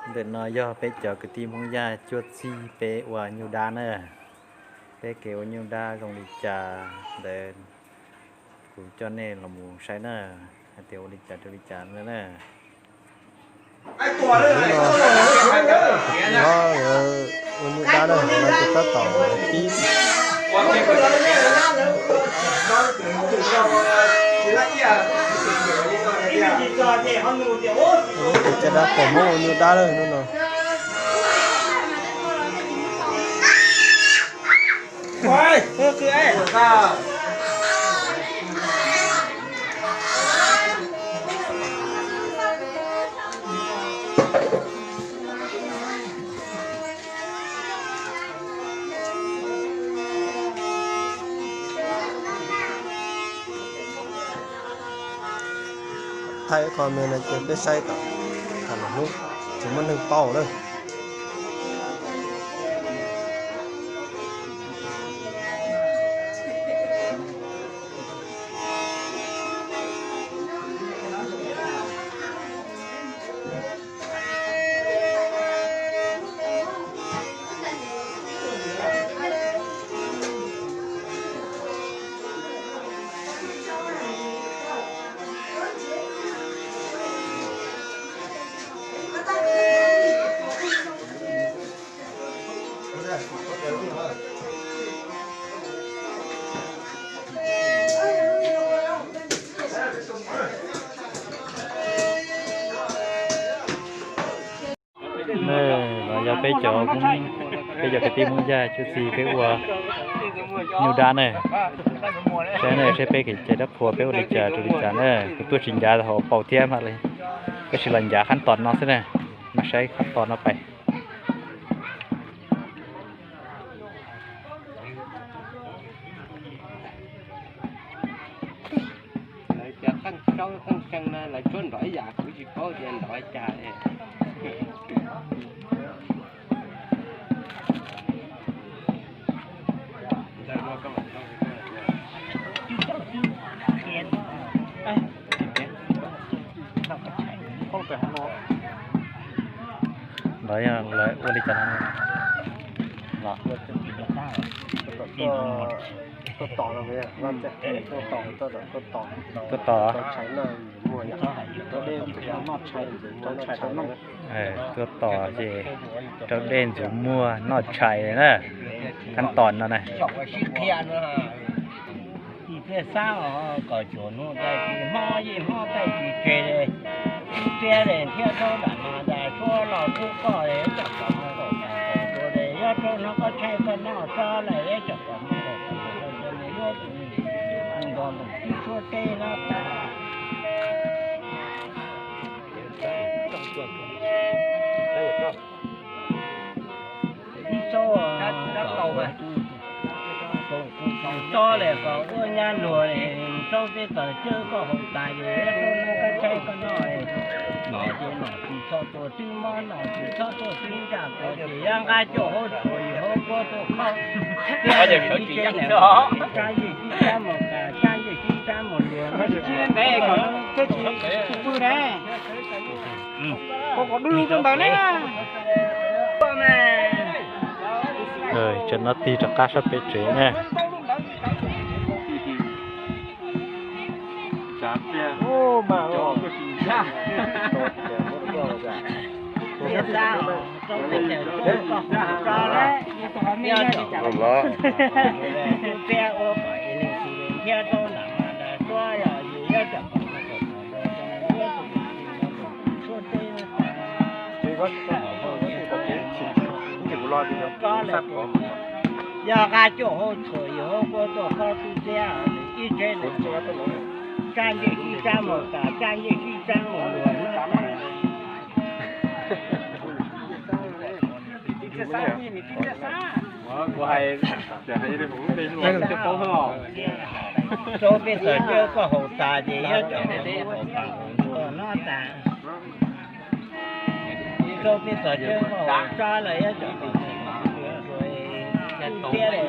Ntawm no yog peb cov kwv tij Hmoob Yaj cuaj txhij peb ua nyuj dab na. Peb kev ua nyuj dab zoo li cas ntawd kuv coj nej los mus saib na, hais tias ua li cas rau li cas na. Ua nyuj dab na, no ces tab tom pib. Ua nyuj dab, pom Hmoob ua nyuj dab lawm hnub no. Thaij qhov me no ces peb saib kom thaum lwm hnub tsis muaj neeg paub lawm. Los yog peb cov, peb cov kwv tij Hmoob Yaj cuaj txhij peb ua nyuj dab na. Saib na, saib peb kev cais dab qhuas peb ua li cas rau li cas na. Kuv tuaj tsis ncav hauv paus thiab mas li, tab sis los ncav qhab tos no xwb na. Mas saib qhab tos no pais. Lawv tias qeej saub qeej xeev na, lawv tshuab nrov ib yam, kuv tsis paub tias nrov cas li. Lawv yog lawv ua li cas no? Tuaj tos. Tuaj tos ces rau dej ntxuav muag noj tshais na. Qhab tos no na. Tsis txawj xav os, kom cuag hnub tais tsis hmob yeej hmob tais tsis tseg li. Tub txiab li thiab rau nram no tas suab los tub koj li, ib tsam kom mus nkaum tas nkaum dua li, yog rau no koj tshaib koj noj tsob lawm ib tsam kom mus nkaum tas nkaum dua li, yuav tus nkaus nkaum tib suab teb no tas. Ib tsob, tsob li kom ua nyab luag li, tsob peb txawm cawb koj haus tas ces rau no koj tshaib koj noj, nom ces nom tsis txhob tua twb mob, nom tsis txhob tua twb ntsaj tua ces yog nqa cuaj hauv tshuam yim hauv kuab tuaj khob. Tsab yej sib tsab mus tas, tsab yej sib tsab mus luag, tsis pw ne. Tsam no tig rov qab sab pem tsev ne. Yog nqa cuaj hauv tshuam yim hauv kuab tuaj khob tub txiab, ib tsev neeg tsab ncej sib tsab mus tas, tsab ncej sib tsab mus luag. Rau peb txawm cawb koj haus tas ces yog cov haus tas, rau peb txawm cawb koj haus tsab lawm yog cov tib txiab li.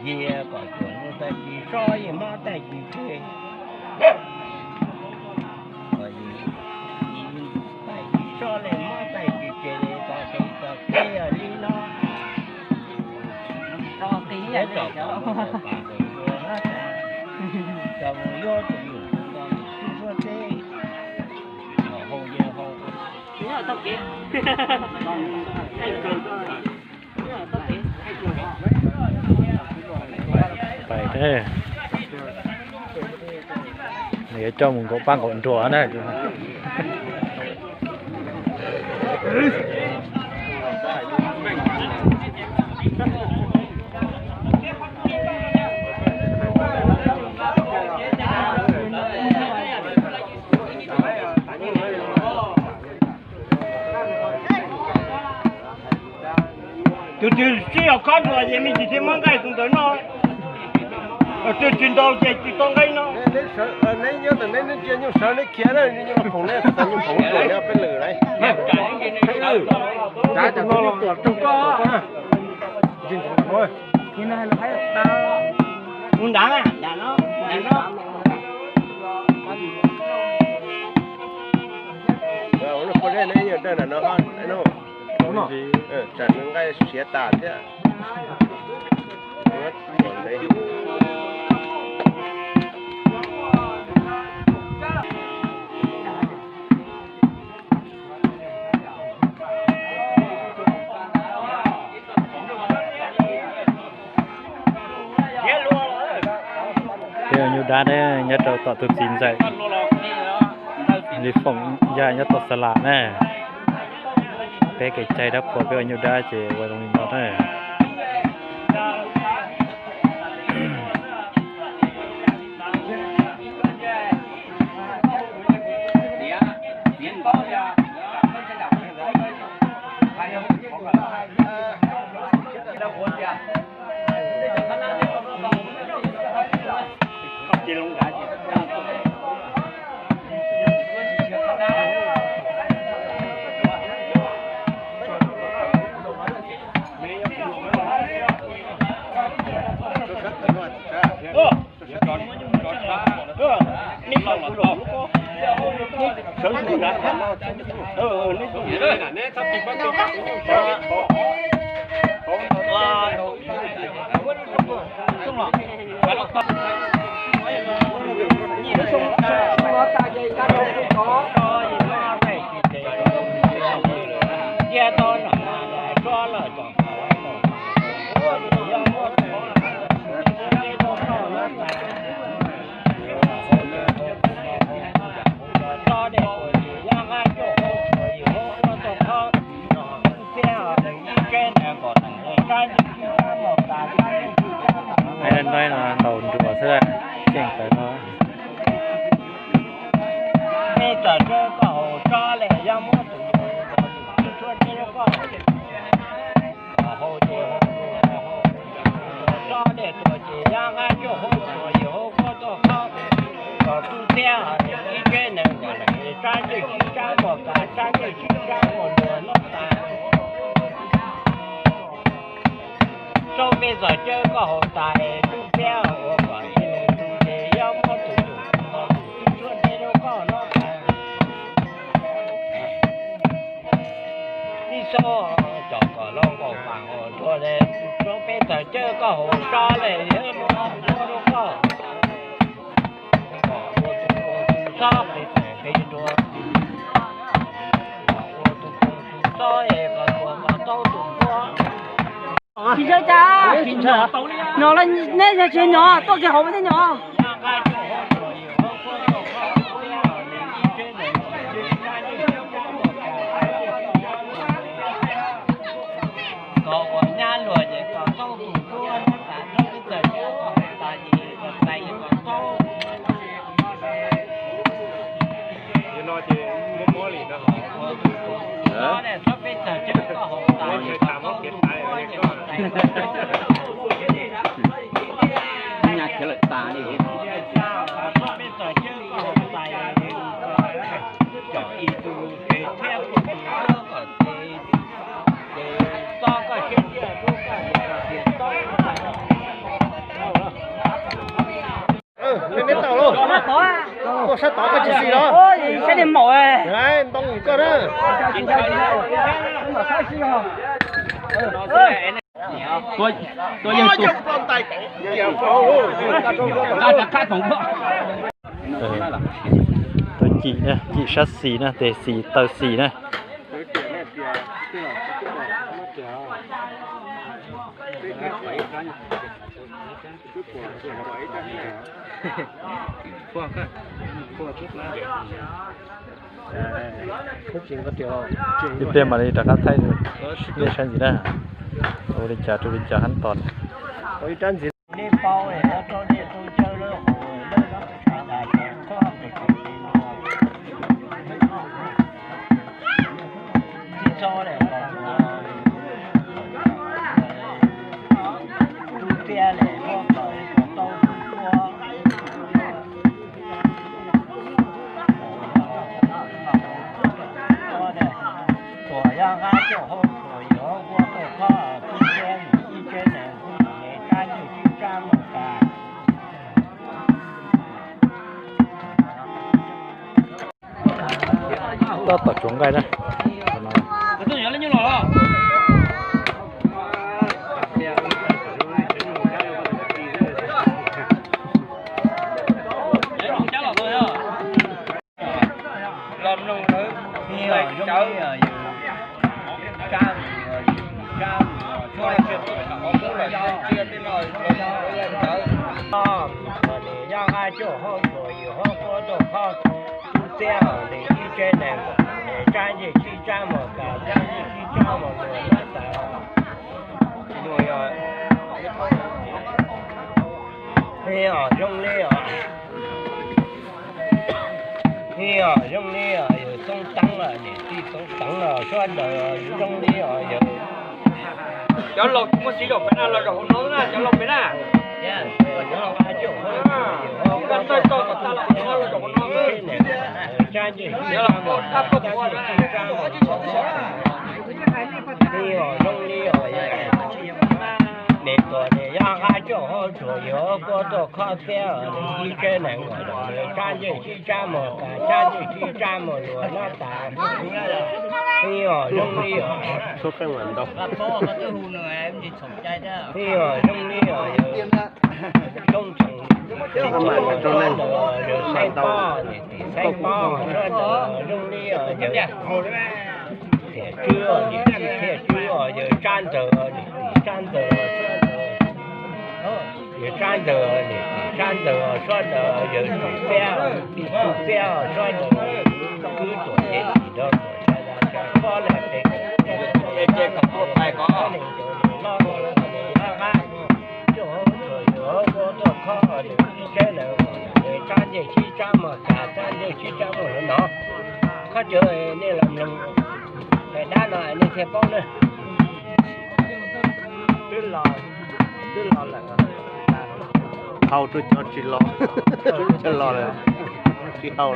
Yig kom cuag hnub tais tsis sob yeej hmob tais tsis tseg. Pais, nws yuav coj mus nkaum paj nkaum nruas na. Tus twg sib yog khob dua ces me ntsis thiaj muab nqaij tus ntawd noj. Tus twg tsis ntaus ces tsis tau nqaij noj. Neb nyob ntawm neb, neb ntsia nyuj sawv neb khiav na, nyuj los phoom neb, nyuj phoom neb peb lwm lauj. Mus nrad, nrad no, nrad no. Ua no, neb nyob dawj nram no, tsam nws nqaij siav tas thiab. Peb ua nyuj dab ne, nyob rau tom tus txiv ntxawm Lis Foom Yaj nyob tom Xa Las na. Peb kev cai dab qhuas peb ua nyuj dab ces ua zoo li no na. Ai, no ntaus nruas xwb, tseem tawv no. Peb txawm tsawb koj haus tsob li, yog muab tus yus tus tshuaj ntseg rau koj haus ces haus, tsob li tuag ces yog nqaij cuaj hauv tuag yim hauv kuab tuaj khob, kom tub thiab ib tsev neeg kom lawv tsab ntsej sib tsab muag kav, tsab ntsej sib tsab muag luag noj tas. Tsob peb txawm tsawb koj haus tas, tub thiab ua kom ib leeg tu ces yog muab tus yus tus tshuaj ntseg rau koj noj tas. Ib tsob cov kom los nkaus pas nkaus nruas li, tsob peb txawm tsawb koj haus tsob li, yog muab tus tshuaj rau koj. Tsis tau cas, no neb tsis nyom tuaj kiag hauv thiab nyom. Kom uas nyab luag ces kom tau tus tuaj nyob tas nrog ib txawm cov tas ces kom tais kom tau. Yog no ces muab mob li no. Tsob peb txawm tsawb koj haus tas ces kom tau tus tuaj nyob tas. Nyab khiav lawm tas li. Tsob peb txawm tsawb koj haus tas ces kom ib tug ces thiab tus tuaj kom ces txob koj siab ntshiab rub koj ces kom tias txob. Neb tau lauj? Tuaj sab tod koj tsis xis los? Sab li maum ntoo koj na. Tuaj, tuaj yeej tus. Qab rov qab toom nplooj. Tuaj cim na, cim sab xis na, tes xis taw xis na. Ib pliag mam li rov qab thaij nej saib ntxiv na. Ua li cas rau li cas hab tos. Tab tom tsuav nqaij na. Zoo li os, zoo li os, yawg Txoob Teeb, niam tij Txoob Teeb os, sawv daws zoo li os yawg. Cov laus muaj txiv zaum pem na los zaum hauv no na, cov laus pem na. Cov laus pem na. Zoo li os, niam tuam niam yog qab coj hauv tsuag yuav kua tuaj khob tiab, ib tsev neeg sab ntsej sib sab mus, sab ntsej sib sab mus luag nab tas. Zoo li os, zoo li os, yawg Xeeb Pob, niam tij Xeeb Pob, sawv daws zoo li os, yawg Thiaj Tswb, niam tij Thiaj Tswb, yawg Tsab Ntxawg, niam tij Tsab Ntxawg, yawg Tsab Ntxawg, niam tij Tsab Ntxawg, sawv daws yawg Txuj Txiab, tij Txuj Txiab, sawv daws kwv tuam ces tim nrog tuam sawv daws sawv pob lawm ces kom tuaj pais kom sab ntsej sib sab mus tas, sab ntsej sib sab mus luag no. Khob cawv nej los mloog daim dab no nej thiaj paub na. Twb los, twb los lawm. Hau rau cov tsis los, twb los lawm, tsis hau.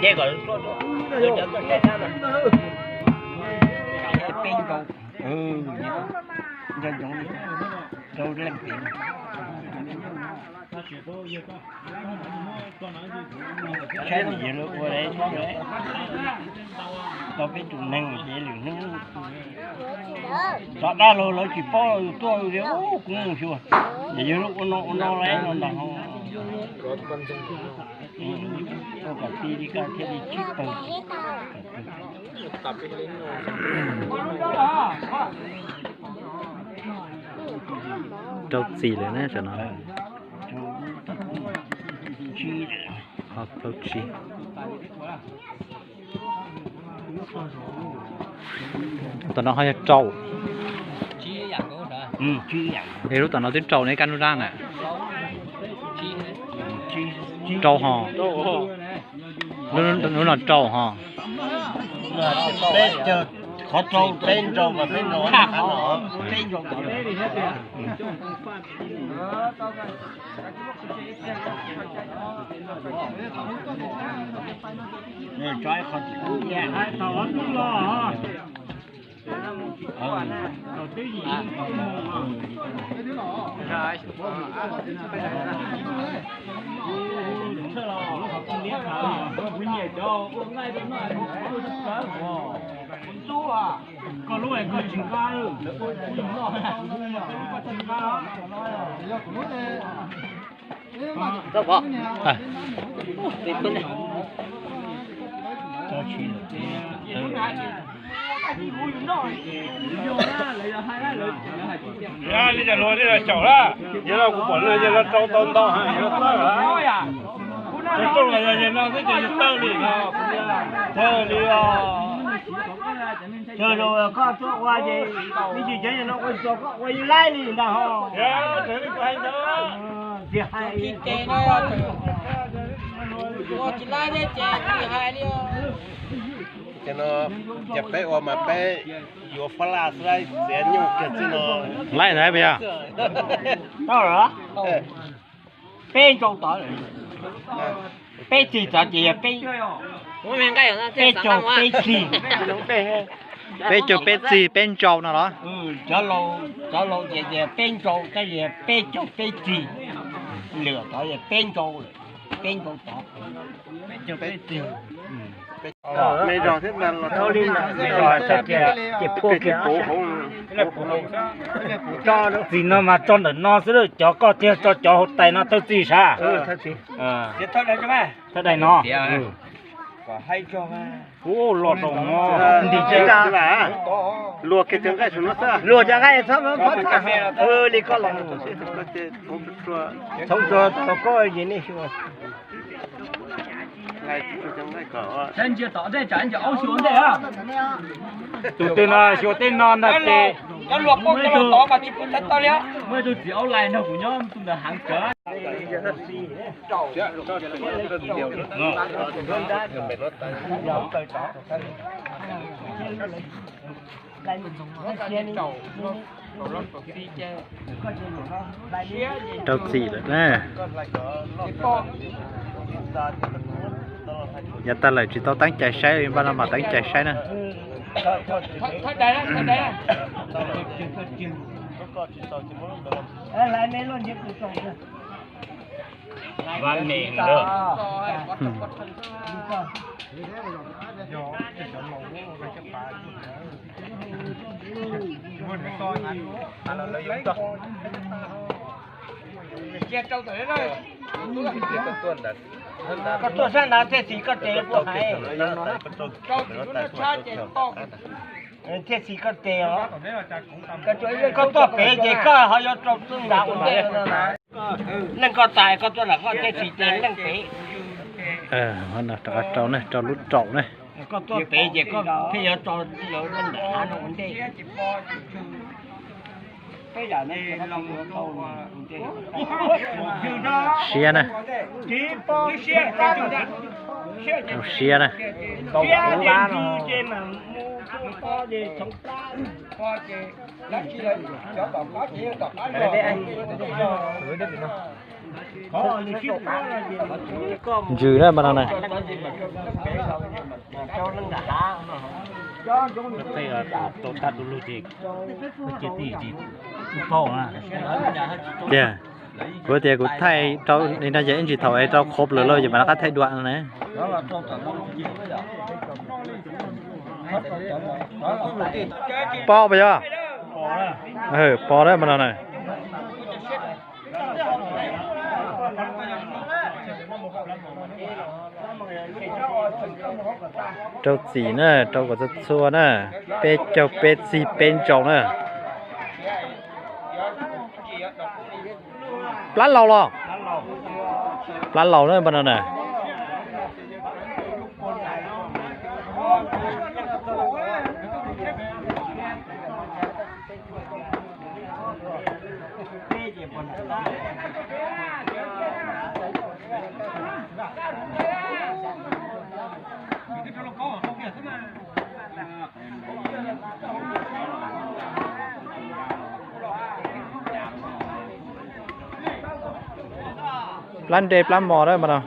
Ces kom tuaj, tuaj, tuaj, tuaj, tuaj, peb nkaus, nco ntsoov, rau leej pem. Saib yawg lawv ua tau peb tus neeg ces lwm hnub tom dab laug lawv tsis paub tuaj li, kuv mus xyuas, ces yawg lawv ua no ua no li no ntag. Ua kom ti li ko thiaj li tsis pawg. Rau txim lawm na tam no. Ho plaub tsib. Tam no ho yog rau. Es lub tam no twb rau ne, kab nruab zab na. Rau ho. Lub no rau ho. Peb cawg qhov rau, peb nrau mas peb nrau qhov no. Tso ib qho tim ub thiab. Li cas luag li los xyaum lawm, yog no kuv pom no yog no rau tau ntau heev, yog no txawj lawm. Tsis rooj los yog yog no twb ces yog tawj li no, tawj li os. Tawj zoo koj tuaj ua ces ib tsis ceeb no ua tsis tau koj ua yeej laib li ntag ho. Tsis hais, ua tsis laib thiab ces tsis hais li. Ces no, ces peb ua mas peb yuav fab laj xwb laib txiav nyuj kiag xwb no. Laib ntawd puas yog? Tau lawm. Peb nrau tod, peb txig tod ces yog peb, peb caug peb txig. Peb caug peb txig peb nrau no los? Cov laus ces tias peb nrau, tab sis peb caug peb txig, lwm tod peb nrau, peb nrau tod. Me zog thiab ntag los tau li ntawd, ces puag kiag. Txim no mas tso ntawm no xwb, cov koj thiaj tso cov hauv tais no thawj txij sav. Thawj daim no. Ub, los rau no. Luag kiag cov nqaij, luag cov nqaij txhob, li koj los. Txhoov tsuag tau koj ces nej xyuas. Tus twg no xyuas tej no ntag ces muaj ib tug txiv aub lais nrog kuv nyob tus ntawd heev kawg. Rau txim lawm na. Yav tag lawm tsis tau teeb cai saib, npaj no mas teeb cai saib na. Koj tuaj sab nrad thiaj txi koj tes puas hais? Thiaj txi koj tes os. Koj tuaj pem ces koj ho yuav rau txoj nrad ua ntej no na. Leej koj tais koj tuaj nram koj thiaj txi tes leej pem. Rau na, rau lub raum na. Koj tuaj pem ces koj thiaj yuav rau lub nram hav no ua ntej. Siab na. Rau siab na. Ntsws na mas no na. Tiag, kuv tias kuv thaij rau li no ces ib ntsis thaum es rau qhov plaws lawm ces mam rov qab thaij dua no na. Pom puas yog? Pom na mas no na. Rau txim na, rau kom txhua txhua na, peb caug peb txig peb nrau na. Plab laus los? Plab laus na mas no na. Plab nre plab mos na mas no.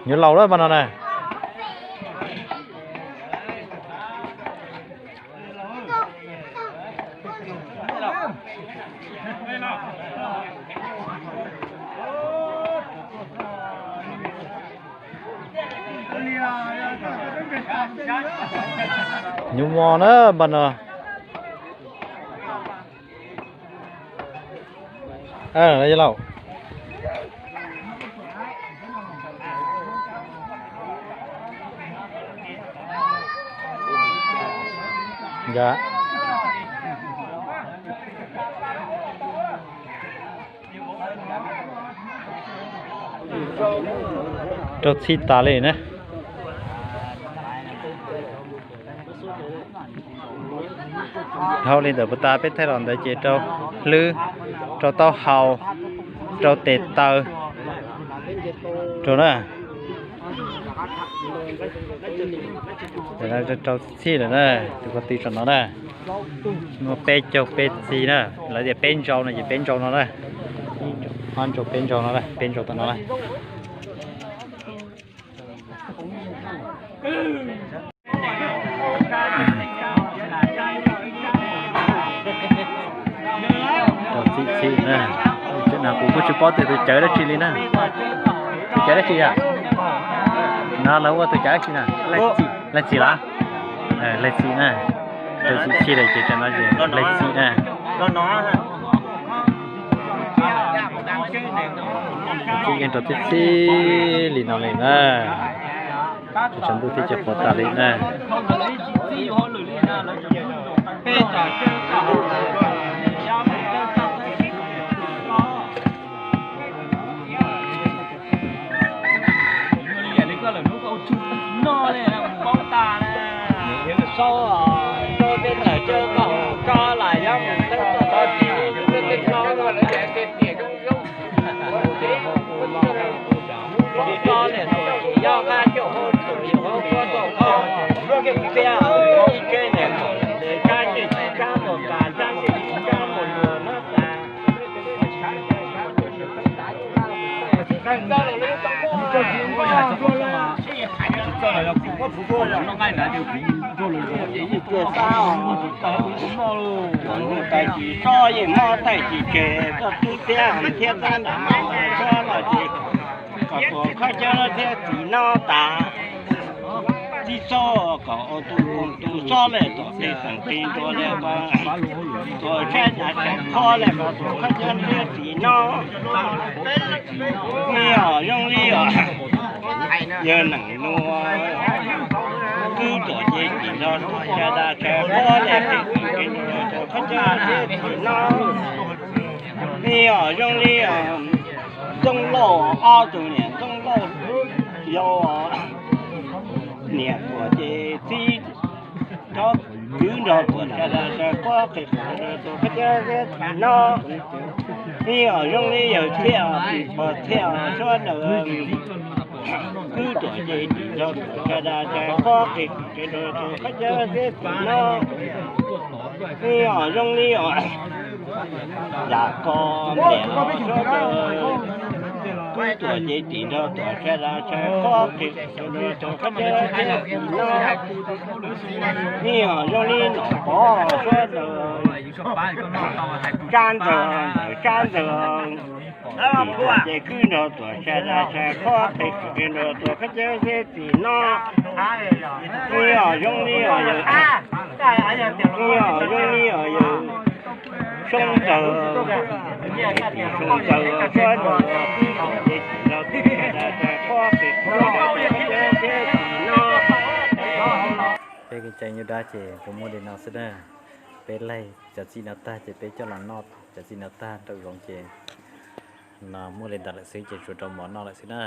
Yuav laus lawm mas no na. Nyuj mos na npaj no. Lauj, rau txhij tas li na. Dhau li ntawd puas tas, peb thaij los ntawd ces rau hlwb, rau taub hau, rau tes taw, rau na. Rau txhij lawm na, tus ko tw tsom no na. Muaj peb caug peb txhij na, lawv tias peb ntsau no ces peb ntsau no na. Ob ntsau peb ntsau no, peb ntsau tom no na. Rau txhij txhij na. Kuv kuj tsis paub tias tus cawv dab tsi li na. Tus cawv dab tsi yom? No lawv ua tus cawv dab tsi na? Leej txiv los? Leej txiv na. Rau txhij txhij lawm ces rau no ces leej txiv na. Txhij yeej rau txhij txhij li no li na. Tshav ntuj thiaj tsis qhuav tas li na. Tais tsis txhob yeej mob tais tsis tseg, koj tub thiab thiab tab nram mos suab los ces kom tuam khaub caub thiab txiv no tas. Tib txhob kom tus tus xob lawm tom tej xeem qi nrua li ko, tuam tshab nyav tseem qhuav lawm kom tuam khaub caub thiab txiv no. Ib yam zoo li os, yawg neeg nuav, kub tuam ces tim nrog tuam tshab dab tshab qhuav lawm, tuam khaub caub thiab txiv no. Ib yam zoo li Ntxooj Lauj, ob tug niam Ntxooj Lauj yau, niam tuam ces txib, kub nrog tuam tshab dab tshab qhuav qi tuam khaub caub thiab txiv no. Ib yam zoo li yawg Txhiaj, Txhiaj Pog, Txhiaj suab ntawd, kub tuam ces tim nrog tuam tshab dab tshab qhuav qi tuam khaub caub thiab txiv no. Ib yam zoo li Yam Kos, niam suab ntawd, kub tuam ces tim nrog tuam tshab dab tshab qhuav qi tuam khaub caub thiab txiv no. Ib yam zoo li Nom Pov suab ntawd, Tsab Ntxawg, Tsab Ntxawg, tim tuam ces kub nrog tuam tshab dab tshab qhuav qi tuam khaub caub thiab txiv no. Ib yam zoo li os yawg, ib yam zoo li os yawg Soob Ntxawg, Soob Ntxawg suab ntawd, kub tuam ces tim nrog tuam tshab dab tshab qhuav qi tuam khaub caub thiab txiv no. Peb kev cai nyuj dab ces tsuas muaj li no xwb na. Peb laig cov txij no tag ces peb coj los noj cov txij no tag rau zoov ces no muaj li ntawd lawm xwb ces tsuas rau mov noj lawm xwb na.